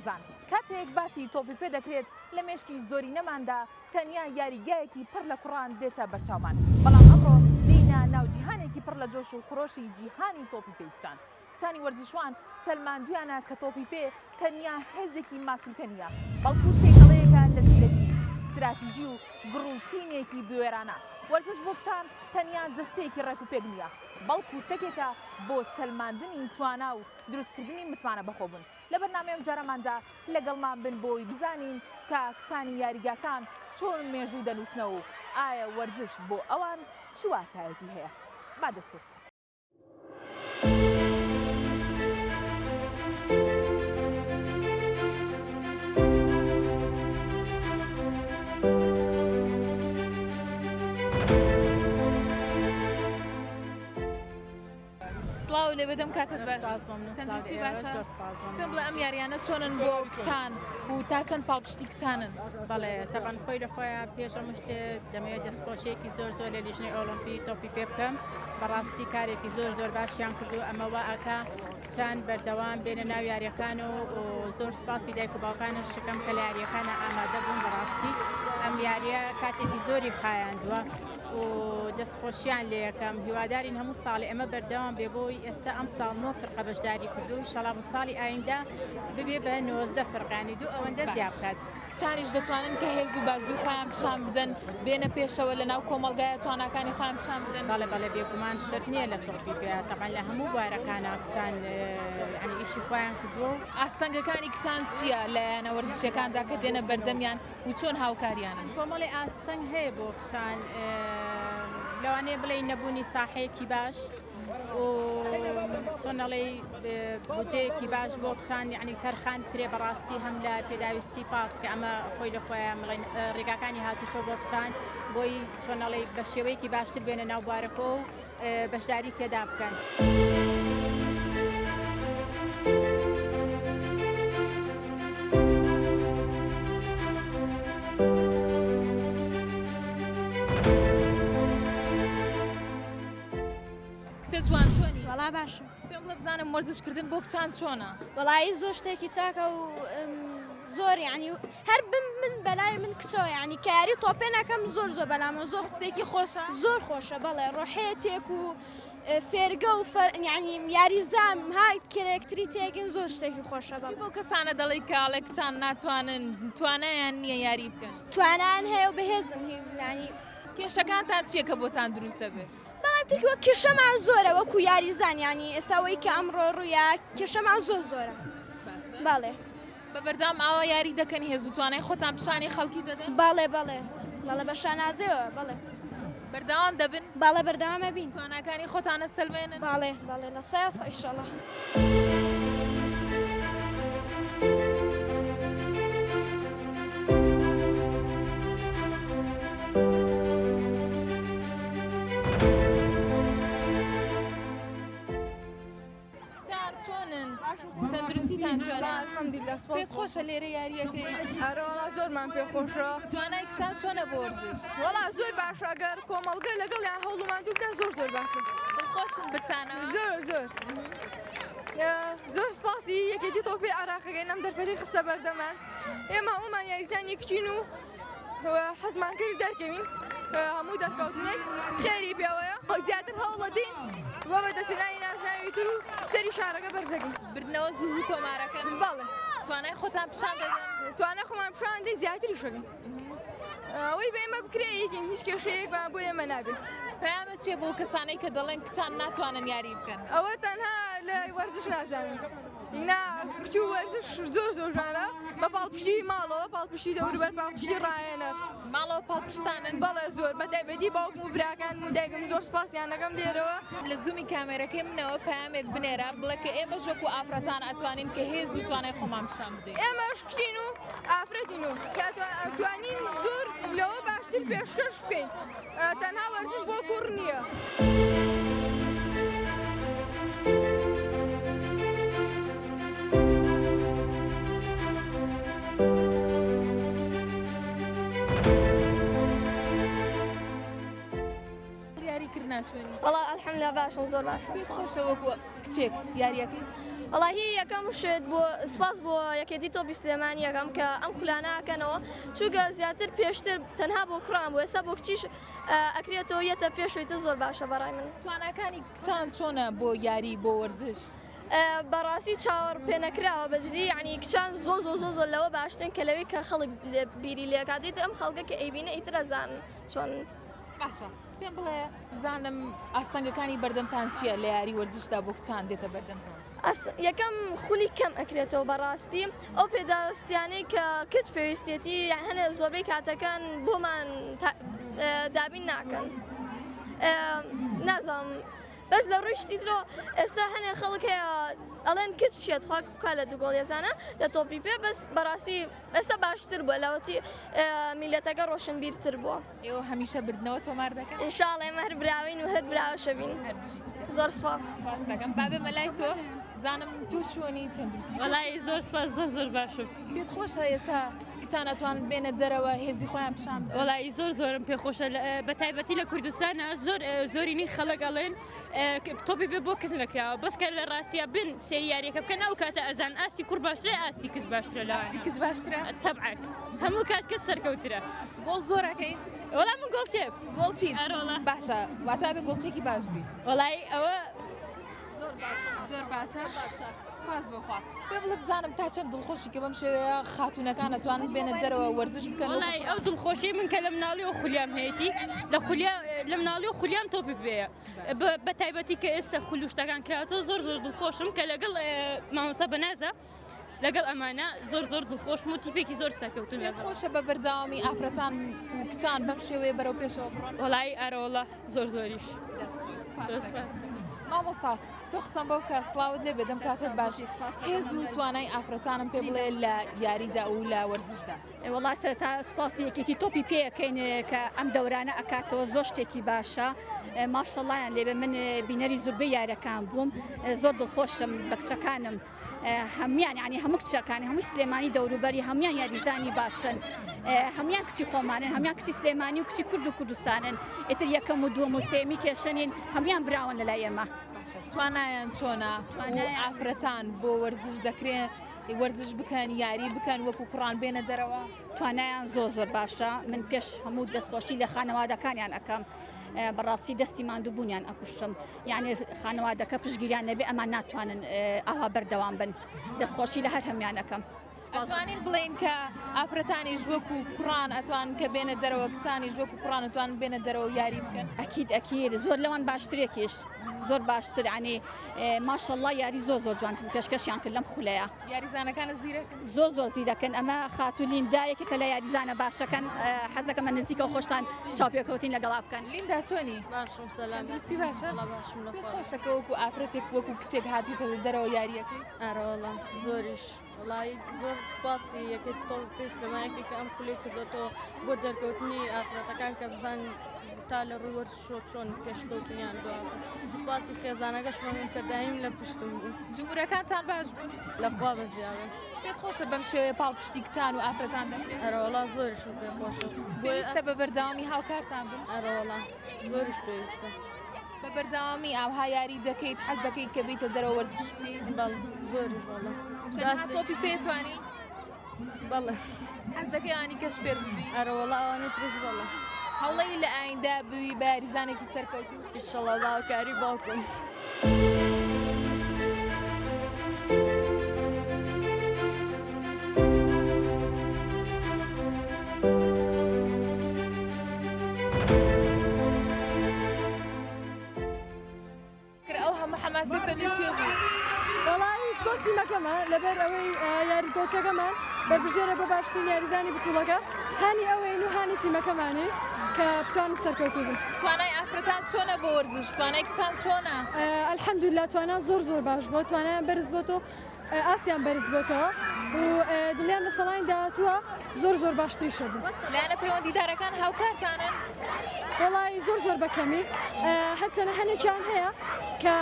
بەڕێزان، کاتێک باسی تۆپی پێ دەکرێت لە مێشکی زۆرینەماندا تەنیا یاریگایەکی پڕ لە کوڕان دێتە بەرچاومان، بەڵام ئەمڕۆ دێینە ناو جیهانێکی پڕ لە جۆش و خرۆشی جیهانی تۆپی پێی کچان. کچانی وەرزشوان سەلماندویانە کە تۆپی پێ تەنیا هێزێکی ماسولکە نییە، بەڵکو تێکەڵەیەکە لە زیرەکی، ستراتیژی و گڕ و تینێکی بوێرانە. وەرزش بۆ کچان تەنیا جەستەیەکی ڕێکوپێک نییە، بەڵکو چەکێکە بۆ سەلماندنی توانا و دروستکردنی متمانە بەخۆبوون. لە بەرنامەی ئەمجارەماندا لەگەڵمان بن بۆی بزانین کە کچانی یاریگاکان چۆن مێژوو دەنووسنەوە و ئایا وەرزش بۆ ئەوان چ واتایەکی هەیە؟ با دەست پێ بکەین. سڵاو لێ بێ دەم کاتت باش تەندروستی باشە پێم بڵێ ئەم یاریانە چۆنن بۆ کچان و تا چەند پاڵپشتی کچانن بەڵێ تەبەن خۆی لە خۆیان پێش هەموو شتێ دەمەوێت دەستخۆشیەکی زۆر زۆر لە لیژنەی ئۆڵۆمپی تۆپی پێ بکەم بەڕاستی کارێکی زۆر زۆر باشیان کردو ئەمە وا ئەکا کچان بەردەوام بێنە ناو یاریەکان و زۆر سپاسی دایک و باوکانە شکەم کە لە یاریەکانە ئامادە بوون بەڕاستی ئەم یاریە کاتێکی زۆری خایاندووە و دەستخۆشیان لێ ئەکەم هیوادارین هەموو ساڵی ئەمە بەردەوام بێ بۆی ئێستا ئەم ساڵ نۆ فرقە بەشداری کردو ئیشەڵا بۆ ساڵی ئایندە ببێ بە 19 فرقانی دوو ئەوەندە زیاد بکات. کچانیش دەتوانن کە هێز و بازووی خۆیان پیشان بدەن بێنە پێشەوە لە ناو کۆمەڵگایە تواناکانی خۆیان پیشان بدەن؟ بەڵێ بەڵێ بێگومان شەرت نییە لە تۆپی پێ تەبعەن لە هەموو بوارەکانا کچان یانی ئیشی خۆیان کردووە و. ئاستەنگەکانی کچان چییە لە یانە وەرزشیەکاندا کە دێنە بەردەمیان و چۆن هاوکاریانن؟ کۆمەڵێ ئاستەنگ هەیە بۆ کچان لەوانەیە بڵێی نەبوونی ساحەیەکی باش و چۆن ئەڵێی بودجەیەکی باش بۆ کچان یعنی تەرخان بکرێ بەڕاستی هەم لە پێداویستی پاس کە ئەمە خۆی لە خۆیان بڵێن ڕێگاکانی هاتوچۆ بۆ کچان بۆی چۆن ئەڵێی بە شێوەیەکی باشتر بێنە ناو بوارەکە و بەشداری تێدا بکەن. کچە جوان چۆنی؟ وەڵا باشم. پێم بڵێ بزانم وەرزشکردن بۆ کچان چۆنە؟ وەڵایی زۆر شتێکی چاکە و زۆر یعنی هەر بم من بەلای من کچەوە یعنی کە یاری تۆپێ نەکەم زۆر زۆر بەلامەوە زۆر هەستێکی خۆشە؟ زۆر خۆشە بەڵێ ڕۆحێتێک و فێرگە و فەر یعنی یاریزان ها کرێکتری تێگن زۆر شتێکی خۆشە چی بەڵێ بەو کەسانە دەڵێی کە ئەڵێ کچان ناتوانن توانایان نییە یاری بکەن؟ توانایان هەیە و بەهێزن یعنی کێشەکانتان چییە کە بۆتان دروست دەبێت؟ بەڵام ترکی وەک کێشەمان زۆرە وەکو یاریزان یانی ئێستا وەی کە ئەمڕۆ ڕوویا کێشەمان زۆر زۆرە بەڵێ بە بەردەوام ئاوا یاری دەکەن هێز و توانای خۆتان پیشانی خەڵکی دەدەن؟ بەڵێ بەڵێ بەڵێ بە شانازیەوە بەڵێ. بەردەوام دەبن؟ بەڵێ بەردەوام ئەبین. تواناکانی خۆتان ئەسەلمێنن؟ بەڵێ بەڵێ لە سەیا سە ئیشەڵا. کچان چۆنن تەندروستیتان چۆنە الحمدلله سپاس پێت خۆشە لێرە یاریەکەی ئەرە وەڵا زۆرمان پێ خۆشە توانای کچان چۆنە بۆ وەرزش وەڵا زۆر باشە ئەگەر کۆمەڵگە لەگەڵیان هەوڵ و ماندوو بدەن زۆر زۆر باشە دڵخۆشن بتانەوە زۆر زۆر زۆر سپاسی یەکێتی تۆپی عێراقەکەین ئەم دەرفەتی خستە بەردەمان ئێمە هەموومان یاریزانی کچین و حەزمان کرد دەرکەوین هەموو دەرکەوتنێک خێری پێوەیە زیاتر هەوڵەدەین بۆ بەدەستهێنانی نازناوی تر و سەری شارەکە بەرزەکەین. بردنەوە زوو زوو تۆمارەکەن؟ بەڵێ. توانای خۆتان پیشان دەدەن؟ توانای خۆمان پیشان دەین زیاتریش ئەکەین. ئەوەی بە ئێمە بکرێ یەکین هیچ کێشەیەکمان بۆ ئێمە نابێت. پەیامت چییە بۆ کەسانەی کە دەڵێن کچان ناتوانن یاری بکەن؟ ئەوە تەنها لە وەرزش نازانن. نا کچ و وەرزش زۆر زۆر جوانە بە پاڵپشتی ماڵەوە پاڵپشتی دەوروبەر پاڵپشتی ڕاهێنەر. ماڵەوە پاڵپشتانن؟ بەڵێ زۆر بە تایبەتی باوکم و براکانم و دایکم زۆر سپاسیان دەکەم لێرەوە. لە زوومی کامێرەکەی منەوە پەیامێک بنێرە بڵێ کە ئێمەش وەکو ئافرەتان ئەتوانین کە هێز و توانای خۆمان پیشان بدەین. ئێمەش کچین و ئافرەتین و ئەتوانین زۆر لەوە باشتر پێشکەش بکەین تەنها وەرزش بۆ کوڕ نییە. یاری کرد ناچۆنی؟ وەڵا الحمدللە باشم زۆر باشم پێت خۆشە وەکو کچێک یاریەکەیت؟ وەڵاهی یەکەم شت بۆ سپاس بۆ یەکێتی تۆپی سلێمانی یەکەم کە ئەم خولانە ئەکەنەوە چونکە زیاتر پێشتر تەنها بۆ کوڕان بوو ئێستا بۆ کچیش ئەکرێتەوە یەتە پێشەوەی تر زۆر باشە بەڕای من. تواناکانی کچان چۆنە بۆ یاری بۆ وەرزش؟ بەڕاستی چاوەڕ پێنەکراوە بەجدی یعنی کچان زۆر زۆر زۆر زۆر لەوە باشترن کە لەوەی کە خەڵک بیری لێکات ئیتر ئەم خەڵکە کە ئەیبینە ئیتر ئەزانن چۆن. باشە پێم بڵێ بزانم ئاستەنگەکانی بەردەمتان چییە لە یاری وەرزشدا بۆ کچان دێتە بەردەمتان؟ یەکەم خولی کەم ئەکرێتەوە بەڕاستی ئەو پێداویستیانەی کە کچ پێویستێتی هەنێ زۆربەی کاتەکان بۆمان دابین ناکەن نازانم بەس لە ڕووی شتی ترەوە ئێستا هەنێ خەڵک هەیە ئەڵێن کچ شێت خوا بکا لە دوو گۆڵ یەزانە لە تۆپی پێ بەس بەڕاستی ئێستا باشتر بووە لەوەتی میلەتەکە ڕۆشنبیرتر بووە. ئێوە هەمیشە بردنەوە تۆمار دەکەن؟ ان شاء اللە ئێمە هەر براوین و هەر براوەشە بین. هەر بژیت. زۆر سپاس. سپاس دەکەم. با بێمە لای تۆ بزانم تۆ چۆنی تەندروستی تۆ وەڵایی زۆر سپاس زۆر زۆر باشم. پێت خۆشە ئێستا کچان ئەتوانن بێنە دەرەوە هێزی خۆیان پیشان بدەن؟ وەڵایی زۆر زۆرم پێ خۆشە بە تایبەتی لە کوردستانا زۆر زۆرینەی خەڵک ئەڵێن تۆپی پێ بۆ کچ نەکراوە بەس کە لە ڕاستیا بن سەیری یاریەکە بکەن ئەو کاتە ئەزان ئاستی کوڕ باشترە ئاستی کچ باشترە لە ئاستی کچ باشترە تەبعەن هەموو کات کچ سەرکەوترە گۆڵ زۆر ئەکەی؟ وەڵا من گۆڵچێم گۆڵچیت ئەرۆڵا باشە واتا بێ گۆڵچێکی باش بی وەڵای ئەوە زۆر باشە سپاس بۆ خوا پێ بڵێ بزانم تا چەند دڵخۆشی کە بەم شێوەیە خاتوونەکان ئەتوانن بێنە دەرەوە وەرزش بکەن وەڵای ئەو دڵخۆشی من کە لە مناڵیەوە خولیام هەیەتی لە خولیا لە مناڵی و خولیام تۆپی پێیە بە تایبەتی کە ئێستا خول و شتەکان کراوەتەوە زۆر زۆر دڵخۆشم کە لەگەڵ مامۆستا بەنازە لەگەڵ ئەمانە زۆر زۆر دڵخۆشم و تیپێکی زۆر سەرکەوتوون پێت خۆشە بە بەردەوامی ئافرەتان و کچان بەم شێوەیە بەرەو پێشەوە بڕۆن؟ وەڵایی ئارەوەڵا زۆر زۆریش. مامۆستا تۆ قسەم بۆ بکە سڵاوت لێ بێ دەم کاتت باش هێز و توانای ئافرەتانم پێ بڵێ لە یاریدا و لە وەرزشدا. وەڵا سەرەتا سوپاسی یەکێتی تۆپی پێ ئەکەین کە ئەم دەورانە ئەکاتەوە زۆر شتێکی باشە ماشەڵڵایان لێبێ من بینەری زوربەی یارەکان بووم زۆر دڵخۆشم بە کچەکانم هەموان یعنی هەموو کچەکانی هەموو سلێمانی دەوروبەری هەموان یاریزانی باشن هەموان کچی خۆمانن هەموان کچی سلێمانی و کچی کورد و کوردستانن ئیتر یەکەم و دووەم و سێمی کێشەنین هەموان براون لەلای ئێمە. توانایان چۆنە ئافرەتان بۆ وەرزش دەکرێن وەرزش بکەن یاری بکەن وەکو کوڕان بێنە دەرەوە؟ توانایان زۆر زۆر باشە من پێش هەموو دەستخۆشی لە خانەوادەکانیان ئەەکەم بەڕاستی دەستی ماندووبوونیان ئەکوشم یعنی خانەوادەکە پشگیریان نەبێ ئەمان ناتوانن ئاوا بەردەوام بن دەستخۆشی لە هەر هەموان ئەەکەم. ئەتوانین بڵێین کە ئافرەتانیش وەکو کوڕان ئەتوان کە بێنە دەرەوە کچانیش وەکو کوڕان ئەتوان بێنە دەرەوە یاری بکەن؟ ئەکید ئەکید زۆر لەوان باشترێکیش زۆر باشتر ینی ماشەڵڵا یاری زۆر زۆر جوان پێشکەشیان کرد لەم خولەیە. یاریزانەکانت زیرەکن؟ زۆر زۆر زیرەکن ئەمە خاتوو لیندا یەکێکە لە یاریزانە باشەکان حەزەکەمە نزیکەوە خۆشتان چاوپێکەوتین لەگەڵا بکەن. لیندا چۆنی؟ باشم سەلام. تەندروستی باشە؟ وەڵا باشم لە پێت خوا. خۆشە کە وەکو ئافرەتێک وەکو کچێک هاتوویتە دەرەوە یارییەکەی؟ ئەرە وەڵا زۆریش وەڵایی زۆر سپاسی یەکێتی تۆپی پێی سلێمانی کە ئەم خولەی کردۆتەوە بۆ دەرکەوتنی ئافرەتەکان کە بزان تا لە ڕووی وەرزشەوە چۆن پێشکەوتنیان دواتر سپاسی خێزانەکەشمم کە دایم لە پشتم بوون. جمورەکانتان باش بوون؟ لە خوا بەزیابن. پێت خۆشە بەم شێوەیە پاڵپشتی کچان و ئافرەتان دەکرێت؟ ئەرەوەڵا زۆریشم پێ خۆشە. پێویستە بە بەردەوامی هاوکارتان بن؟ ئەرەوەڵا زۆریش پێویستە. بە بەردەوامی ئاوها یاری دەکەیت حەز دەکەیت کە بیتە دەرەوە وەرزش بکەیت؟ بەڵێ زۆریش وەڵا. تەنها تۆپی پێ توانی؟ بەڵێ. حەز دەکەی ئەوانی کەش فێر ببی؟ ئەرەوەڵا ئەوانی ترش بەڵێ. هەوڵەی لە ئایندە ببی بە یاریزانێکی سەرکەوتوو؟ ئیشەڵا بە هاوکاری باوکم. کرد ئەو هەموو حەماسەتە لە کوێ بوو؟ وەڵایی بۆ تیمەکەمە لەبەر ئەوەی یاری کۆچەکەمان بەربژێرە بۆ باشترین یاریزانی بتوڵەکە هانی ئەوەین و هانی تیمەکەمانی کە بتوانن سەرکەوتوو بن. توانای ئافرەتان چۆنە بۆ وەرزش؟ توانای کچان چۆنە؟ الحمدللە توانا زۆر زۆر باش بووە توانایان بەرز بۆتەوە ئاستیان بەرز بۆتەوە و دڵیان لە سەڵانی داهاتووە زۆر زۆر باشتریشە بوو. لایەنە پەیوەندیدارەکان هاوکارتانن؟ وەڵایی زۆر زۆر بە کەمی هەرچەنە هەنێکیان هەیە کە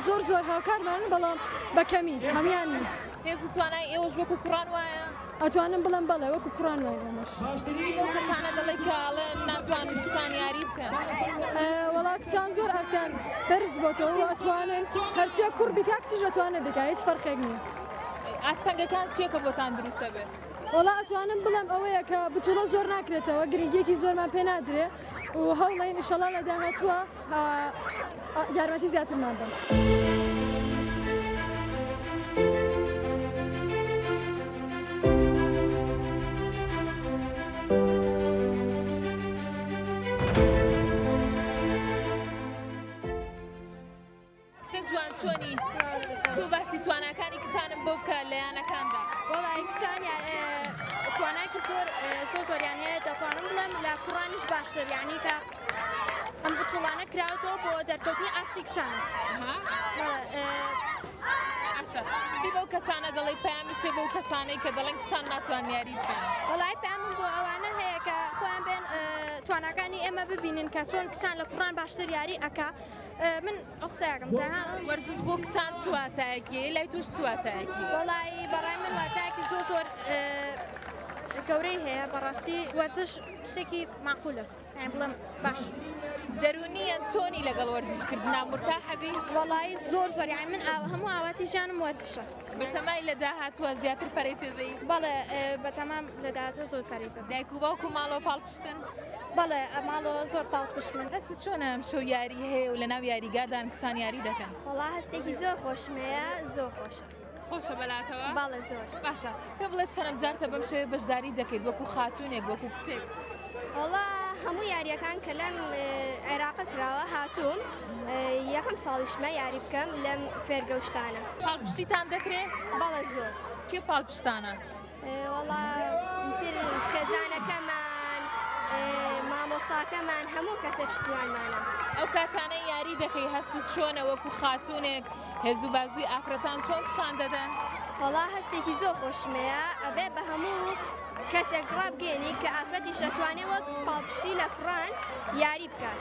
زۆر زۆر هاوکارمانن بەڵام بە کەمی هەموان نین. هێز و توانای ئێوەش وەکو کوڕان وایە؟ ئەتوانم بڵێم بەڵێ وەکو کوڕان واین ئێمەش. چی بەو کەسانە دەڵێی کە ئەڵێن ناتوانن کچان یاری بکەن؟ وەڵا کچان زۆر ئاستیان بەرز بۆتەوە و ئەتوانن هەرچیە کوڕ بیکا کچیش ئەتوانێ بیکا هیچ فەرقێک نییە. ئاستەنگەکان چییە کە بۆتان دروست ئەبێ؟ وەڵا ئەتوانم بڵێم ئەوەیە کە بتوڵە زۆر ناکرێتەوە گرنگیەکی زۆرمان پێ نادرێ و هەوڵین ئیشەڵا لە داهاتووە یارمەتی زیاترمان بن. کچە جوان چۆنی تۆ باسی تواناکانی کچانم بۆ بکە لە یانەکاندا. وەڵی کچان توانایکی زۆر زۆر زۆریان هەیە دەتوانم بڵێم لە کوڕانیش باشتر یعنی کە ئەم بتوڵانە کراوەتەوە بۆ دەرکەوتنی ئاستی کچان. باشە چی بەو کەسانە دەڵێی پەیامت چیە بەو کەسانەی کە دەڵێن کچان ناتوان یاری بکەن؟ وەڵی پەیامم بۆ ئەوانە هەیە کە خۆیان بێن تواناکانی ئێمە ببینن کە چۆن کچان لە کوڕان باشتر یاری ئەکا من ئەو قسەیەکم تەنها وەرزش بۆ کچان چ واتایەکی هەیە لای تۆش چ واتایەکی هەیە؟ وەڵایی بەڕای من واتایەکی زۆر زۆر گەورەی هەیە بەڕاستی وەرزش شتێکی ماقولە یانی بڵێم باش دەروونیان چۆنی لەگەڵ وەرزش کردنا مورتاحەبی؟ وەڵایی زۆر زۆر یانی من هەموو ئاواتی ژیانم وەرزشە. بەتەمای لە داهاتووە زیاتر پەرەی پێ بەی؟ بەڵێ بەتەمام لە داهاتووە زۆر پەرەی پێ دایک و باوک و ماڵەوە پاڵپشتن؟ بەڵێ ماڵەوە زۆر پاڵپشتمن. هەستت چۆنە ئەمشەو یاری هەیە و لەناو یاریگادان کچان یاری دەکەن؟ وەڵا هەستێکی زۆر خۆشم هەیە زۆر خۆشە. خۆشە بەلاتەوە؟ بەڵێ زۆر. باشە پێم بڵێ چەنەم جارتە بەم شێوەیە بەشداری دەکەیت وەکو خاتوونێک وەکو کچێک؟ وەڵا هەموو یاریەکان کە لەم عێراقە کراوە هاتووم یەکەم ساڵیشمە یاری بکەم لەم فێرگە و شتانە. پاڵپشتیتان دەکرێ؟ بەڵێ زۆر. کێ پاڵپشتانە؟ وەڵا ئیتر خێزانەکەمان مامۆستاکەمان هەموو کەسێ پشتیوانمانە. ئەو کاتانەی یاری دەکەی هەستت چۆنە وەکو خاتوونێک هێز و بازووی ئافرەتان چۆن پیشان دەدەن؟ وەڵا هەستێکی زۆر خۆشمەیە ئەبێ بە هەموو کەسێک ڕابگەیەنی کە ئافرەتیش ئەتوانێ وەک پاڵپشتی لە کوڕان یاری بکات.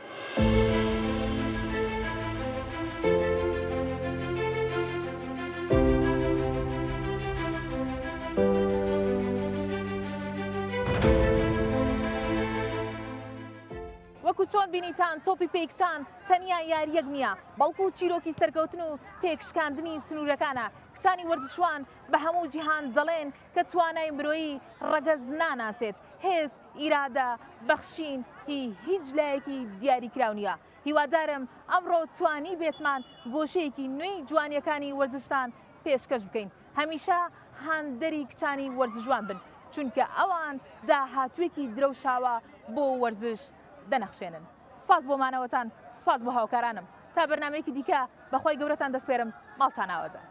وەکو چۆن بینیتان تۆپی پێی کچان تەنیا یارییەک نییە، بەڵکو چیرۆکی سەرکەوتن و تێکشکاندنی سنوورەکانە، کچانی وەرزشوان بە هەموو جیهان دەڵێن کە توانای مرۆیی ڕەگەز ناناسێت، هێز، ئیرادە، بەخشین هی هیچ لایەکی دیاریکراو نییە. هیوادارم ئەمڕۆ توانیبێتمان گۆشەیەکی نوێی جوانییەکانی وەرزشتان پێشکەش بکەین. هەمیشە هاندەری کچانی وەرزشوان بن، چونکە ئەوان داهاتوویەکی درەوشاوە بۆ وەرزش دەنەخشێنن. سوپاس بۆ مانەوەتان، سوپاس بۆ هاوکارانم. تا بەرنامەیەکی دیکە بە خوای گەورەتان دەسپێرم، ماڵتان ئاوەدان.